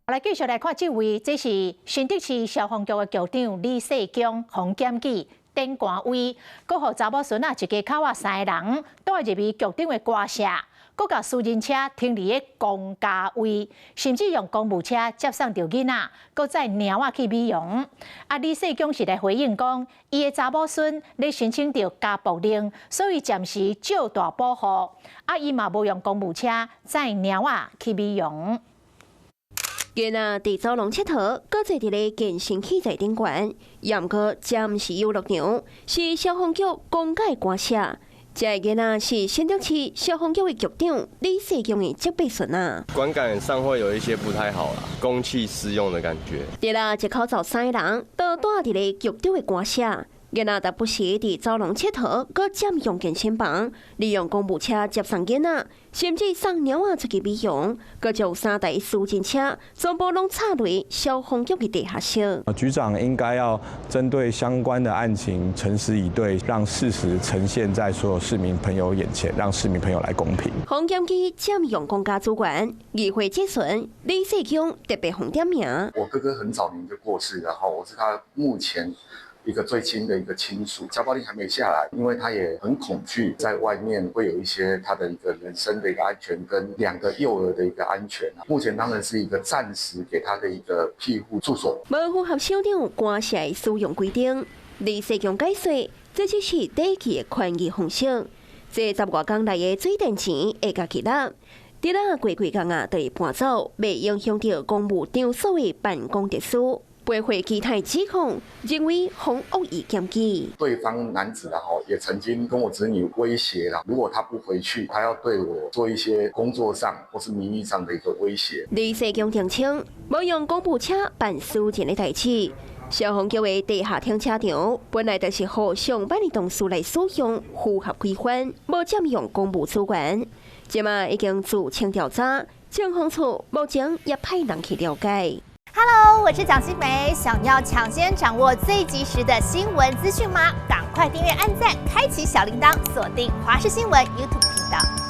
來繼續來看這位，這是新竹市消防局的局長李世強，予檢舉頂官威，閣予查某孫仔一家口仔三个人帶入去局長的官舍，閣共私人車停佇咧公家位，甚至用公務車接送著囡仔，閣載貓仔去美容。啊，李世強是來回應講，伊的查某孫咧申請著家暴令，所以暫時借帶保護。啊，伊嘛無用公務車載貓仔去美容。囡仔佇走廊𨑨迌，閣坐佇咧健身器材頂懸，毋過這毋是遊樂場，是消防局公家官舍。這个囡仔是新竹市消防局的局長李世強的叔伯孫仔。觀感上會有一些不太好啦，公器私用的感覺。對啦，一口走三个人都蹛佇咧局長的官舍。囡仔時不時佇走廊𨑨迌，閣佔用健身房，利用公務車接送囡仔，甚至送貓仔出去美容，閣將三台私人車全部攏插入消防局的地下室。局長應該要針對相關的案情誠實以對，讓事實呈現在所有市民朋友眼前，讓市民朋友來公評。予檢舉佔用公家資源，議會質詢李世強特別予點名。我哥哥很早年就過世，然後我是他目前一個最親的一個親屬，家暴令還沒下來，因為他也很恐懼，在外面會有一些他的一個人身的一個安全跟兩個幼兒的一個安全。目前當然是一個暫時給他的一個庇護住所。無符合首長官舍的使用規定，李世強解釋，這只是短期的權宜方式。這十外工來的水電錢會家己納，佇咧過幾工啊，就會搬走，袂影響著公務場所的辦公秩序。駁回其他指控，認為予惡意檢舉。對方男子的吼，也曾經跟我侄女威脅啦，如果他不回去，他要對我做一些工作上或是名譽上的一個威脅。李世強澄清，無用公務車辦私人的代誌。消防局的地下停車場本來就是予上班的同事來使用，符合規範，無佔用公務資源。這馬已經自請調查，政風處目前也派人去了解。 Hello，我是蔣新梅，想要搶先掌握最及時的新聞資訊嗎？趕快訂閱、按讚、開啟小鈴鐺，鎖定華視新聞 YouTube 頻道。